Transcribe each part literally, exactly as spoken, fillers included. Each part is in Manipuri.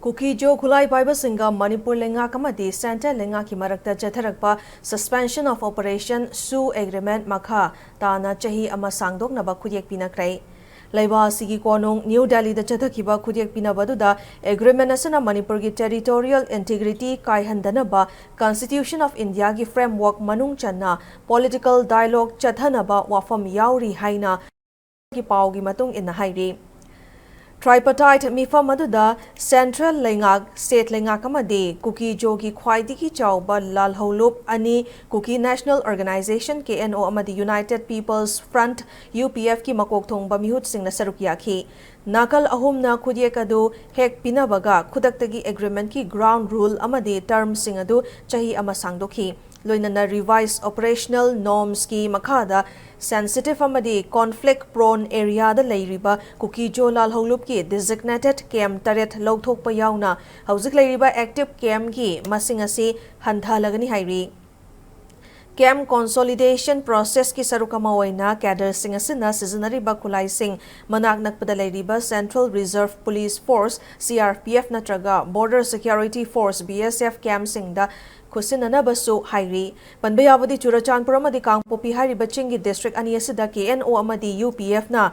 ꯀꯨꯀꯤꯖꯣ ꯈꯨꯠꯂꯥꯏ ꯄꯥꯏꯕꯁꯤꯡꯒ ꯃꯅꯤꯄꯨꯔ ꯂꯩꯉꯥꯛ ꯑꯃꯗꯤ ꯁꯦꯟꯇ꯭ꯔꯦꯜ ꯂꯩꯉꯥꯛꯀꯤ ꯃꯔꯛꯇ ꯆꯠꯊꯔꯛꯄ Suspension of Operation ꯁꯨ ꯑꯦꯒ꯭ꯔꯤꯃꯦꯟꯠ ꯃꯈꯥ ꯇꯥꯅ ꯆꯍꯤ ꯑꯃ ꯁꯥꯡꯗꯣꯛꯅꯕ ꯈꯨꯠꯌꯦꯛ ꯄꯤꯅꯈ꯭ꯔꯦ꯫ ꯂꯩꯕꯥꯛ ꯑꯁꯤꯒꯤ ꯀꯣꯅꯨꯡ ꯅ꯭ꯌꯨ ꯗꯦꯜꯂꯤꯗ ꯆꯠꯊꯈꯤꯕ ꯈꯨꯠꯌꯦꯛ ꯄꯤꯅꯕ ꯑꯗꯨꯗ ꯑꯦꯒ꯭ꯔꯤꯃꯦꯟꯠ ꯑꯁꯤꯅ ꯃꯅꯤꯄꯨꯔꯒꯤ territorial integrity ꯀꯥꯏꯍꯟꯗꯅꯕ Constitution of Indiaꯒꯤ framework ꯃꯅꯨꯡ ꯆꯟꯅ political dialogue ꯆꯠꯊꯅꯕ ꯋꯥꯐꯝ ꯌꯥꯎꯔꯤ ꯍꯥꯏꯅ ꯒꯤ ꯄꯥꯎꯒꯤ ꯃꯇꯨꯡ ꯏꯟꯅ ꯍꯥꯏꯔꯤ꯫ Tripartite ꯃꯤꯐꯝ ꯑꯗꯨꯗ ꯁꯦꯟꯇ꯭ꯔꯦꯜ ꯂꯩꯉꯥꯛ, ꯁ꯭ꯇꯦꯠ ꯂꯩꯉꯥꯛ ꯑꯃꯗꯤ ꯀꯨꯀꯤꯖꯣꯒꯤ ꯈ꯭ꯋꯥꯏꯗꯒꯤ ꯆꯥꯎꯕ ꯂꯥꯜꯍꯧꯂꯨꯞ ꯑꯅꯤ, ꯀꯨꯀꯤ ꯅꯦꯁꯅꯦꯜ ꯑꯣꯔꯒꯅꯥꯏꯖꯦꯁꯟ, ꯀꯦ ꯑꯦꯟ ꯑꯣ, ꯑꯃꯗꯤ ꯌꯨꯅꯥꯏꯇꯦꯗ ꯄꯤꯄꯜꯁ ꯐ꯭ꯔꯟꯠ, ꯌꯨ ꯄꯤ ꯑꯦꯐꯀꯤ ꯃꯀꯣꯛ ꯊꯣꯡꯕ ꯃꯤꯍꯨꯠꯁꯤꯡꯅ ꯁꯔꯨꯛ ꯌꯥꯈꯤ꯫ ꯅꯥꯀꯜ ꯑꯍꯨꯝꯅ ꯈꯨꯠꯌꯦꯛ ꯑꯗꯨ ꯍꯦꯛ ꯄꯤꯅꯕꯒ ꯈꯨꯗꯛꯇꯒꯤ ꯑꯦꯒ꯭ꯔꯤꯃꯦꯟꯠꯀꯤ ground rule ꯑꯃꯗꯤ termꯁꯤꯡ ꯑꯗꯨ ꯆꯍꯤ ꯑꯃ ꯁꯥꯡꯗꯣꯛꯈꯤ꯫ ꯂꯣꯏꯅꯅ revised operational normsꯀꯤ ꯃꯈꯥꯗ sensitive ꯑꯃꯗꯤ conflict prone areaꯗ ꯂꯩꯔꯤꯕ ꯀꯨꯀꯤꯖꯣ ꯂꯥꯜꯍꯧꯂꯨꯞꯀꯤ designated camp ꯇꯔꯦꯠ ꯂꯧꯊꯣꯛꯄ ꯌꯥꯎꯅ ꯍꯧꯖꯤꯛ ꯂꯩꯔꯤꯕ active campꯀꯤ ꯃꯁꯤꯡ ꯑꯁꯤ ꯍꯟꯊꯍꯜꯂꯒꯅꯤ ꯍꯥꯏꯔꯤ꯫ Camp consolidation processꯀꯤ ꯁꯔꯨꯛ ꯑꯃ ꯑꯣꯏꯅ cadreꯁꯤꯡ ꯑꯁꯤꯅ ꯁꯤꯖꯤꯟꯅꯔꯤꯕ ꯈꯨꯠꯂꯥꯏꯁꯤꯡ ꯃꯅꯥꯛ ꯅꯛꯄꯗ ꯂꯩꯔꯤꯕ Central Reserve Police Force, C R P F, ꯅꯠꯇ꯭ꯔꯒ Border Security Force, B S F, campꯁꯤꯡꯗ ꯈꯨꯠꯁꯤꯟꯅꯅꯕꯁꯨ ꯍꯥꯏꯔꯤ꯫ ꯄꯟꯕ ꯌꯥꯕꯗꯤ, ꯆꯨꯔꯆꯥꯟꯄꯨꯔ ꯑꯃꯗꯤ ꯀꯥꯡꯄꯣꯛꯄꯤ ꯍꯥꯏꯔꯤꯕ ꯆꯤꯡꯒꯤ district ꯑꯅꯤ ꯑꯁꯤꯗ K N O ꯑꯃꯗꯤ U P Fꯅ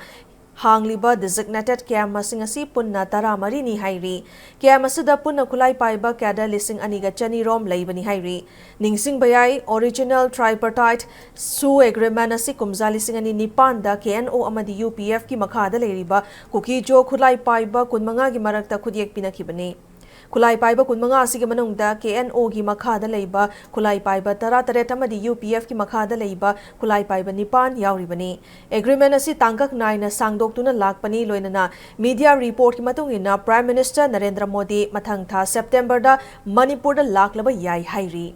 ꯍꯥꯡꯂꯤꯕ designated camp ꯃꯁꯤꯡ ꯑꯁꯤ ꯄꯨꯟꯅ ꯇꯔꯥꯃꯔꯤꯅꯤ ꯍꯥꯏꯔꯤ꯫ Camp ꯑꯁꯤꯗ ꯄꯨꯟꯅ ꯈꯨꯠꯂꯥꯏ ꯄꯥꯏꯕ cadre ꯂꯤꯁꯤꯡ ꯑꯅꯤꯒ ꯆꯅꯤ ꯔꯣꯝ ꯂꯩꯕꯅꯤ ꯍꯥꯏꯔꯤ꯫ ꯅꯤꯡꯁꯤꯡꯕ ꯌꯥꯏ, original tripartite ꯁꯨ ꯑꯦꯒ꯭ꯔꯤꯃꯦꯟ ꯑꯁꯤ ꯀꯨꯝꯖꯥ ꯂꯤꯁꯤꯡ ꯑꯅꯤ ꯅꯤꯄꯥꯟꯗ K N O ꯑꯃꯗꯤ U P Fꯀꯤ ꯃꯈꯥꯗ ꯂꯩꯔꯤꯕ ꯀꯨꯀꯤꯖꯣ ꯈꯨꯠꯂꯥꯏ ꯄꯥꯏꯕ ꯀꯨꯟꯃꯉꯥꯒꯤ ꯃꯔꯛꯇ ꯈꯨꯠꯌꯦꯛ ꯄꯤꯅꯈꯤꯕꯅꯤ꯫ ꯈꯨꯠꯂꯥꯏ ꯄꯥꯏꯕ ꯀꯨꯟꯃꯉꯥ ꯑꯁꯤꯒꯤ ꯃꯅꯨꯡꯗ K N Oꯒꯤ ꯃꯈꯥꯗ ꯂꯩꯕ ꯈꯨꯠꯂꯥꯏ ꯄꯥꯏꯕ ꯇꯔꯥꯇꯔꯦꯠ ꯑꯃꯗꯤ U P Fꯀꯤ ꯃꯈꯥꯗ ꯂꯩꯕ ꯈꯨꯠꯂꯥꯏ ꯄꯥꯏꯕ ꯅꯤꯄꯥꯟ ꯌꯥꯎꯔꯤꯕꯅꯤ꯫ ꯑꯦꯒ꯭ꯔꯤꯃꯦꯟ ꯑꯁꯤ ꯇꯥꯡꯀꯛ ꯅꯥꯏꯅ ꯁꯥꯡꯗꯣꯛꯇꯨꯅ ꯂꯥꯛꯄꯅꯤ꯫ ꯂꯣꯏꯅꯅ media reportꯀꯤ ꯃꯇꯨꯡ ꯏꯟꯅ, Prime Minister ꯅꯔꯦꯟꯗ꯭ꯔ ꯃꯣꯗꯤ ꯃꯊꯪ ꯊꯥ Septemberꯗ ꯃꯅꯤꯄꯨꯔꯗ ꯂꯥꯛꯂꯕ ꯌꯥꯏ ꯍꯥꯏꯔꯤ꯫